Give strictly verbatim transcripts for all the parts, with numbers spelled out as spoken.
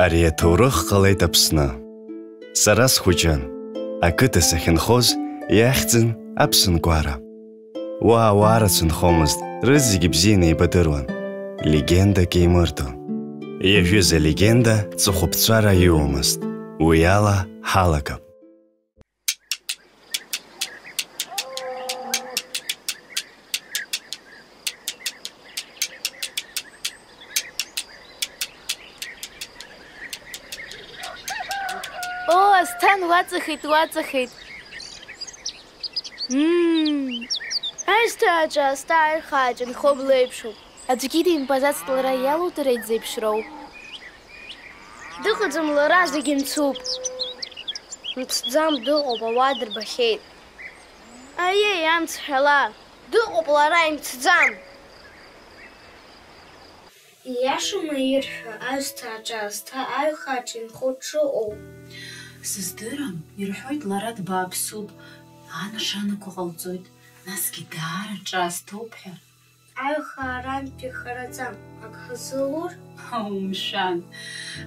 Ари аҭоурых ҟалеит Аԥсны. Сара схәыҷын. Ақыҭа сахьынхоз иахьӡын Аԥсынкәара. Уа ауаа рацәа нхомызт, рызегьы бзианы еибадыруан. Легендак еимырдон. Иажәыз алегенда ҵыхәаԥҵәара иоумызт. Уи ала ҳалагап. Оо, Асҭан, уаҵахеит, уаҵахеит. Мм. Аҩсҭааҿы астаа рхааҿынхо блеиԥшуп. Аӡәгьы димбаӡацт лара иалудара изеиԥшроу. Дыҟаӡам лара, зегьы мцуп. Мцӡам, дыҟоуп, ауаа дырбахьеит. Аиеи, амцҳәала! Дыҟоуп лара, имцӡам! Ииашаны ирҳәо, аҩсҭааҿы аасҭа аҩхааҿ инхо дшыҟоу. Сыздырам, ирҳәоит лара дбааԥсуп, анашанақәа ҟалҵоит, насгьы даара ҿаасҭоуп ҳәа. Аҩхаа арантәи хараӡам, ак ҳзылур? Умшәан,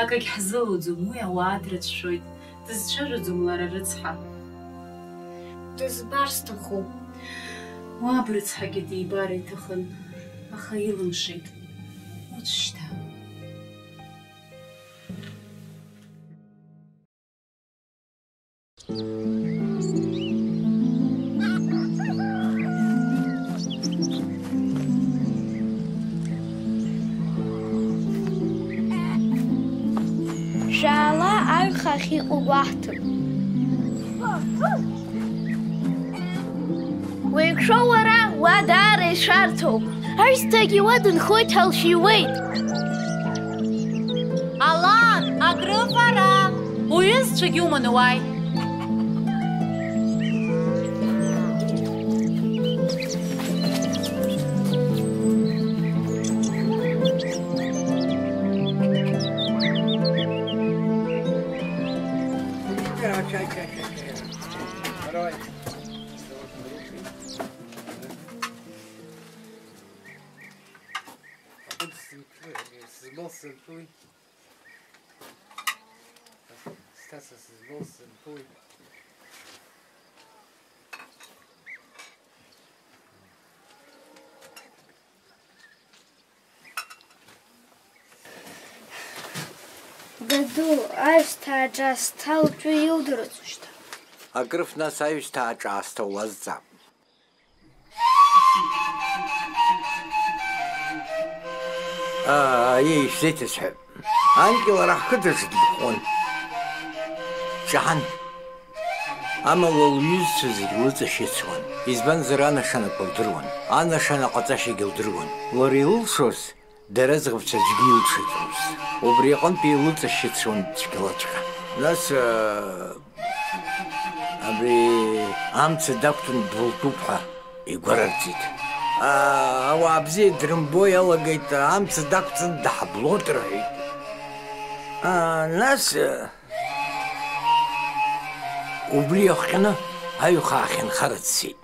акагь ҳзылуӡом, уи ауаа дрыцәшәоит, дызцәажәаӡом лара рыцҳа. Дызбар сҭахуп. Уаб рыцҳагьы дибар иҭахын, аха илымшеит. Уцәшьҭа. Шәаала аҩхаа ахьыҟоу гәаҳҭап. Уеиқәшәо уара, уа даара ишәарҭоуп. Аҩсҭаагьы уа дынхоит ҳәа лшәиуеит. Алан, акрыфара! Уҩызцәагьы уманы уааи. Сызмоу сымԥуи. Сҭаца сызмоу сымԥуи. Даду, аҩсҭаа Џьасҭа лтәы иудыруазушь? Акрыф нас аҩсҭаа Џьасҭа уазҵаап. Аиеи, ишәзеиҭасҳәап. Анкьа лара ҳқыҭаҿы дынхон. Ҷаҳан. Амала лҩызцәа зегь лыҵашьыцуан. Избанзар, анашанақәа лдыруан. Анашана ҟаҵашьагьы лдыруан. Лара илылшоз, дара зӷьыцәгьа аӡәгьы илшаӡомызт. Убри аҟынтәи илыҵашьыцуан цәгьалаҵәҟьа. Нас, аа, Абри амца дақәтәан дылтәуп ҳәа игәарарҵеит. Аа, ауаа бзиа дрымбо иалагеит, амца дақәҵан даҳблуеит рҳәеит. Аа, нас, убри иахҟьаны аҩхаа ахьынхара дцеит.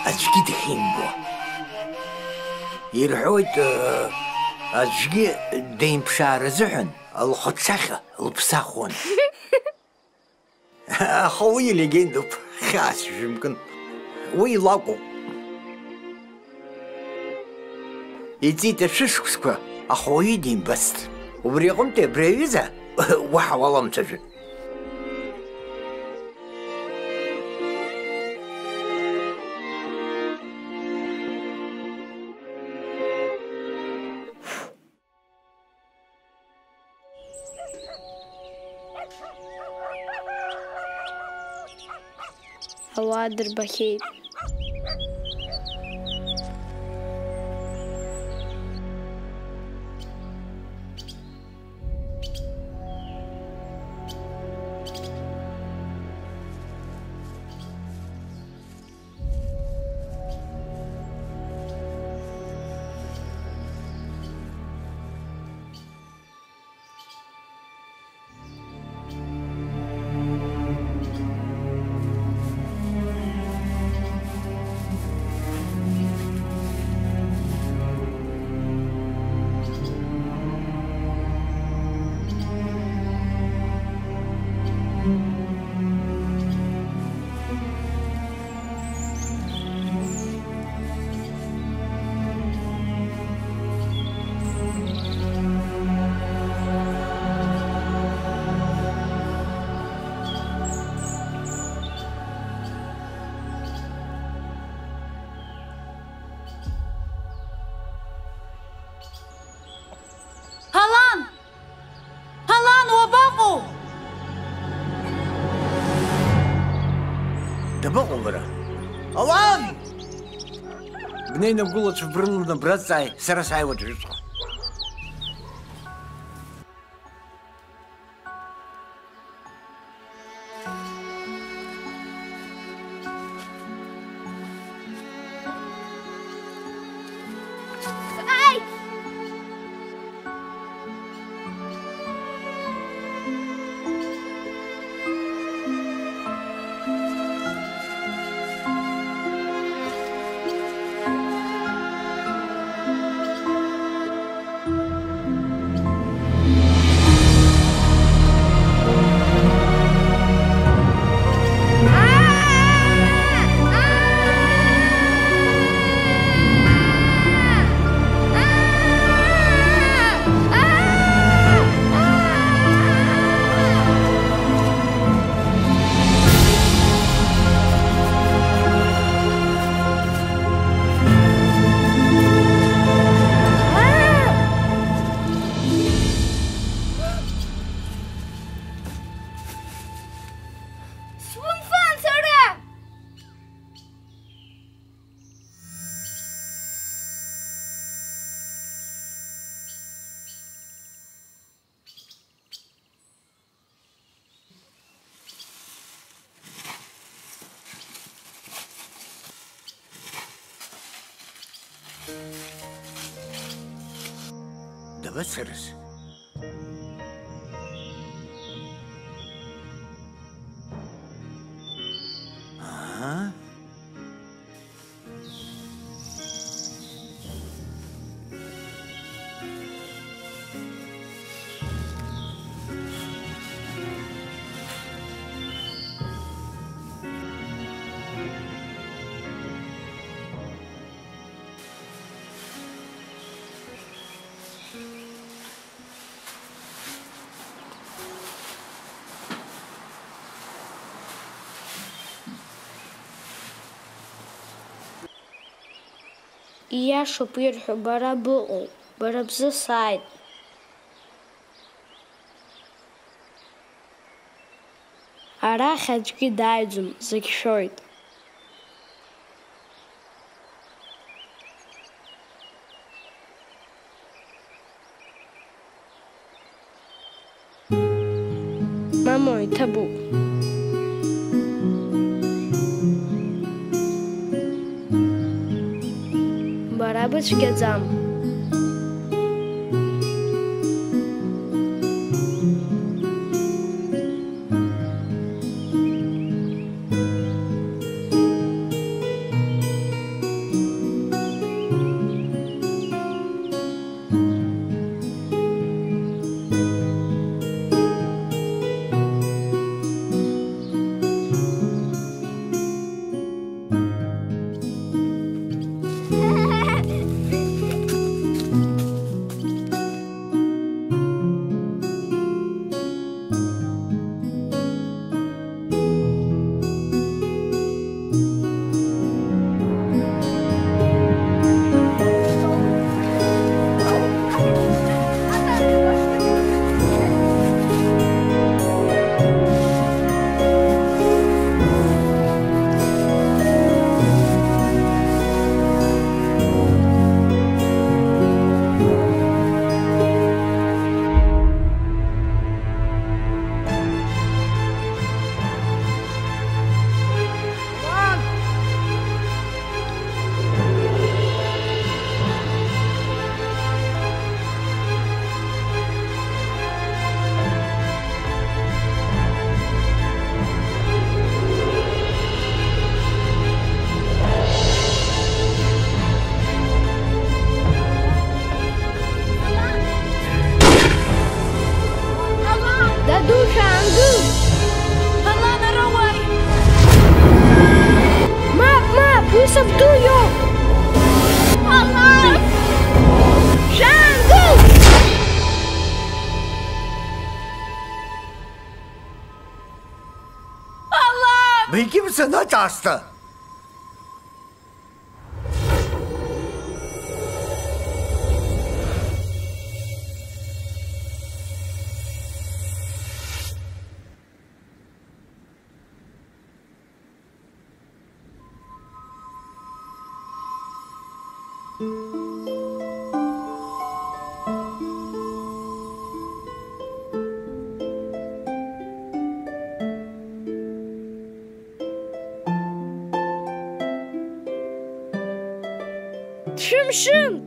Аӡәгьы дахьимбо. Ирҳәоит, аӡәгьы деимԥшаар азыҳәан лхаҿсахьа лыԥсахуан. Аха уи легендоуп, хьаас шәымкын. Уи лакәуп. Иҵит ашәышықәсқәа, аха уаҩы димбацт. Убри аҟынтәи абри аҩыза уаҳа уаламцәажәан. Ауаа дырбахьеит. Бнеины бгәылацәа брыланы бразҵааи, сара сааиуеит уажәыҵәҟьа. Сумфан сара! Дабацарыз? Аа? Ииашоуп ирҳәо, бара быҟоуп, бара бзы сааит. Арахь аӡәгьы дааиӡом, зегь шәоит. Мамоу, иҭабуп. Бара быцәгьаӡам. Даду, шәаангыл! Алан, ара уааи! Мап, мап, уи сабду иоуп! Алан! Шәаангыл! Алан! Бегим санаҿаасҭа! Дшәымшын,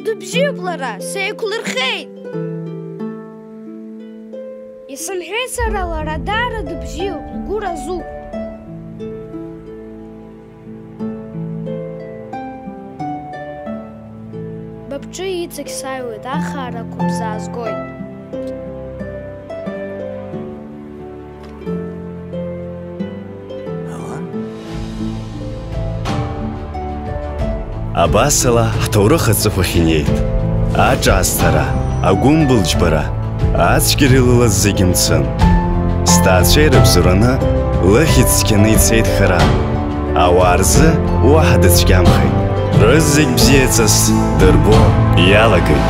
дыбзиоуп лара, сеиқәлырхеит. Исымҳәеит сара, лара даара дыбзиоуп, лгәы разуп. Быԥҽы иҵегь сааиуеит, ахаарақәа бзаазгоит. Абасала ҳҭоурых аҵыхәахь инеит. Аҿаасҭара, агәымбылџьбара, ацәгьара илылаз зегьы мцын. Сҭаацәа ирыбзоураны лыхьӡ цқьаны ицеит Харан. Ауаа рзы уаҳа дыцәгьамхеит. Рызегь бзиаҵас дырбо иалагеит.